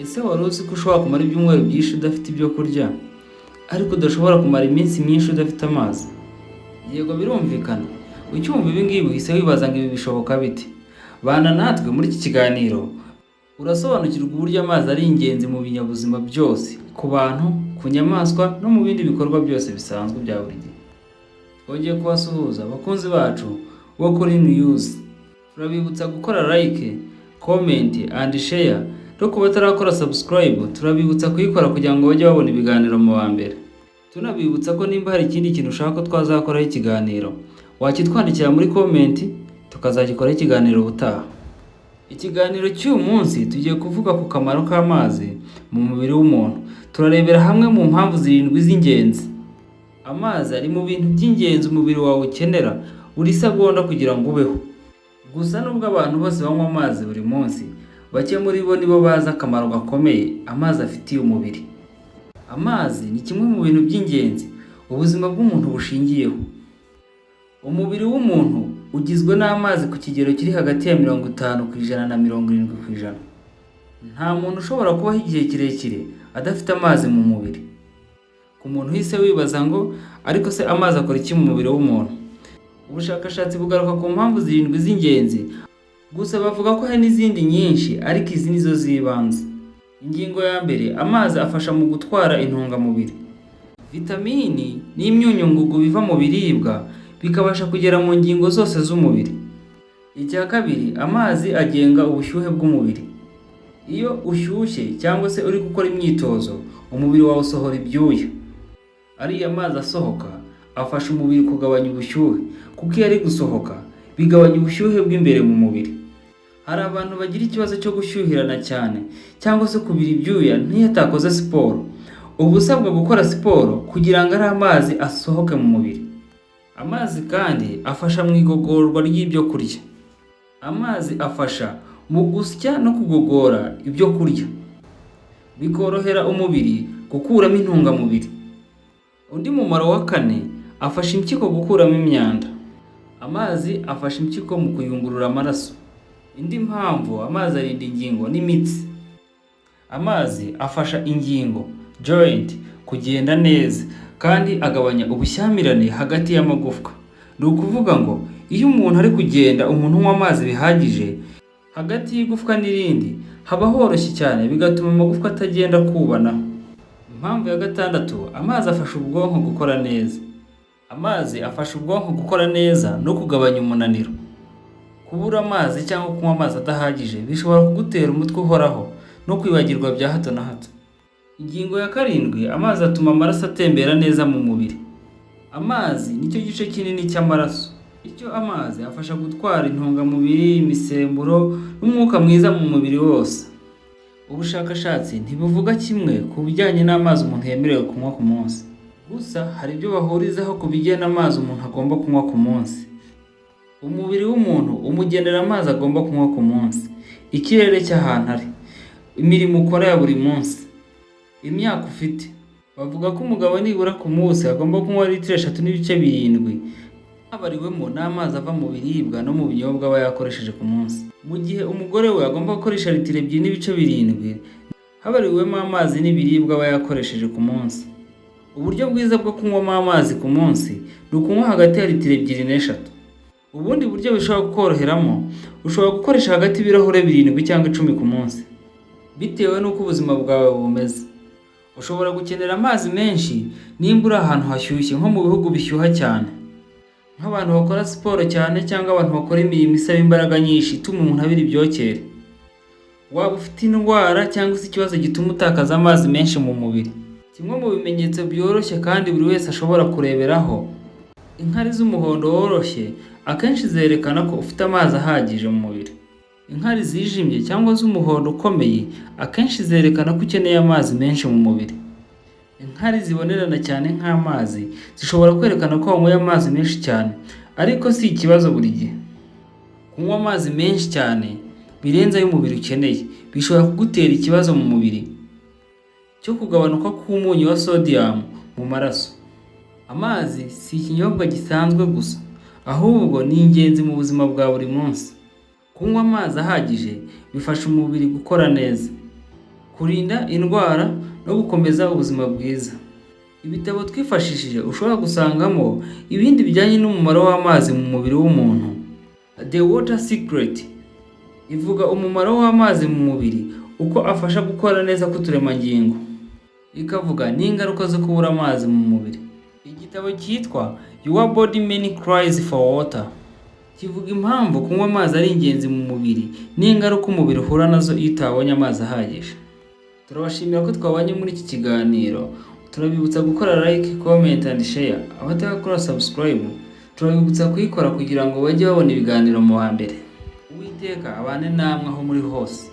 Ese wari uzi ko ushobora kumara ibyumweru byinshi udafite ibyo kurya, ariko udashobora kumara iminsi myinshi udafite amazi? Yego, birumvikana. Ucyumva ibi ngibi uhise wibaza ngo ibi bishoboka bite? Bana natwe muri iki kiganiro, urasobanukirwa uburyo amazi ari ingenzi mu binyabuzima byose, ku bantu, ku nyamaswa no mu bindi bikorwa byose bisanzwe bya buri gihe. Twongeye kubasuhuza, abakunzi bacu bo kuri News. Turabibutsa gukora like, comment and share, no ku batarakora subscribe turabibutsa kuyikora kugira ngo bajye babona ibiganiro mu wa mbere. Tunabibutsa ko nimba hari ikindi kintu ushaka ko twazakoraho ikiganiro, wakitwandikira muri comment tukazagikoraho ikiganiro ubutaha. Ikiganiro cy'uyu munsi tugiye kuvuga ku kamaro k'amazi mu mubiri w'umuntu. Turarebera hamwe mu mpamvu zirindwi z'ingenzi. Amazi ari mu bintu by'ingenzi umubiri wawe ukenera buri segonda kugira ngo ubeho. Gusa nubwo abantu bose banywa amazi buri munsi, bake muri bo nibo bazi akamaro gakomeye amazi afitiye umubiri. Amazi ni kimwe mu bintu by'ingenzi ubuzima bw'umuntu bushingiyeho. Umubiri w'umuntu ugizwe n'amazi ku kigero kiri hagati ya 50% na 70%. Nta muntu ushobora kubaho igihe kirekire adafite amazi mu mubiri. Ku muntu uhise wibaza ngo ariko se amazi akora iki mu mubiri w'umuntu? Ubushakashatsi bugaruka ku mpamvu zirindwi z'ingenzi, gusa bavuga ko hari n'izindi nyinshi, ariko izi nizo z'ibanze. Ingingo ya mbere, amazi afasha mu gutwara intungamubiri. Vitamini n'imyunyungugu biva mu biribwa bikabasha kugera mu ngingo zose z'umubiri. Icya kabiri, amazi agenga ubushyuhe bw'umubiri. Iyo ushyushye cyangwa se uri gukora imyitozo, umubiri wawe usohora ibyuya. Ariya mazi asohoka afasha umubiri kugabanya ubushyuhe, kuko iyo ari gusohoka bigabanya ubushyuhe bw'imbere mu mubiri. Hari abantu bagira ikibazo cyo gushyuhirana cyane cyangwa se kubira ibyuya n'iyo atakoze siporo. Uba usabwa gukora siporo kugira ngo ariya mazi asohoke mu mubiri. Amazi kandi afasha mu igogorwa ry'ibyo kurya. Amazi afasha mu gusya no kugogora ibyo kurya, bikorohera umubiri gukuramo intungamubiri. Undi mumaro wa kane, afasha impyiko gukuramo imyanda. Amazi afasha impyiko mu kuyungurura amaraso. Indi mpamvu, amazi arinda ingingo n'imitsi. Amazi afasha ingingo, joint, kugenda neza kandi agabanya ubushyamirane hagati y'amagufwa. Ni ukuvuga ngo iyo umuntu ari kugenda, umuntu unywa amazi bihagije, hagati y'igufwa n'irindi haba horoshye cyane, bigatuma amagufwa atagenda akubanaho. Impamvu ya gatandatu, amazi afasha ubwonko gukora neza. Amazi afasha ubwonko gukora neza no kugabanya umunaniro. Kubura amazi cyangwa kunywa amazi adahagije bishobora kugutera umutwe uhoraho no kwibagirwa bya hato na hato. Ingingo ya karindwi, amazi atuma amaraso atembera neza mu mubiri. Amazi nicyo gice kinini cy'amaraso. Bityo amazi afasha gutwara intungamubiri, imisemburo n'umwuka mwiza mu mubiri wose. Ubushakashatsi ntibuvuga kimwe ku bijyanye n'amazi umuntu yemerewe kunywa ku munsi. Gusa hari ibyo bahurizaho ku bigena amazi umuntu agomba kunywa ku munsi. Umubiri w'umuntu umugenera amazi agomba kunywa ku munsi, ikirere cy'ahantu ari, imirimo ukora ya buri munsi, imyaka ufite. Bavuga ko umugabo nibura ku munsi agomba kunywa litiro 3.7, habariwemo n'amazi ava mu biribwa no mu binyobwa aba yakoresheje ku munsi. Mu gihe umugore we agomba gukoresha litiro 2.7, habariwemo amazi n'ibiribwa aba yakoresheje ku munsi. Uburyo bwiza bwo kunywamo amazi ku munsi ni ukunywa hagati ya litiro 2 n'3. Ubundi buryo bishobora kukoroheramo, ushobora gukoresha hagati y'ibirahure 7 cyangwa 10 ku munsi, bitewe n'uko ubuzima bwawe bumeze. Ushobora gukenera amazi menshi nimba uri ahantu hashyushye, nko mu bihugu bishyuha cyane, nk'abantu bakora siporo cyane cyangwa abantu bakora imirimo isaba imbaraga nyinshi ituma umuntu abira ibyokere. Waba ufite indwara cyangwa se ikibazo gituma utakaza amazi menshi mu mubiri. Kimwe mu bimenyetso byoroshye kandi buri wese ashobora kureberaho, inkari z'umuhondo woroshye akenshi zerekana ko ufite amazi ahagije mu mubiri. Inkari zijimye cyangwa z'umuhondo ukomeye akenshi zerekana ko ukeneye amazi menshi mu mubiri. Inkari zibonerana cyane nk'amazi zishobora kwerekana ko wanyweye amazi menshi cyane, ariko si ikibazo buri gihe. Kunywa amazi menshi cyane birenze ayo umubiri ukeneye bishobora kugutera ikibazo mu mubiri cyo kugabanuka k'umunyu wa sodium mu maraso. Amazi si ikinyobwa gisanzwe gusa, ahubwo ni ingenzi mu buzima bwa buri munsi. Kunywa amazi ahagije bifasha umubiri gukora neza, kurinda indwara no gukomeza ubuzima bwiza. Ibitabo twifashishije ushobora gusangamo ibindi bijyanye n'umumaro w'amazi mu mubiri w'umuntu: The Water Secret ivuga umumaro w'amazi mu mubiri, uko afasha gukora neza k'uturemangingo, ikavuga n'ingaruka zo kubura amazi mu mubiri. Igitabo cyitwa Your Body Many Cries for Water kivuga impamvu kunywa amazi ari ingenzi mu mubiri n'ingaruka umubiri uhura nazo iyo utabonye amazi ahagije. Turabashimira ko twabanye muri iki kiganiro. Turabibutsa gukora like, comment and share. Abatarakora subscribe, turabibutsa kuyikora kugira ngo bajye babona ibiganiro mu wa mbere. Uwiteka abane namwe aho muri hose.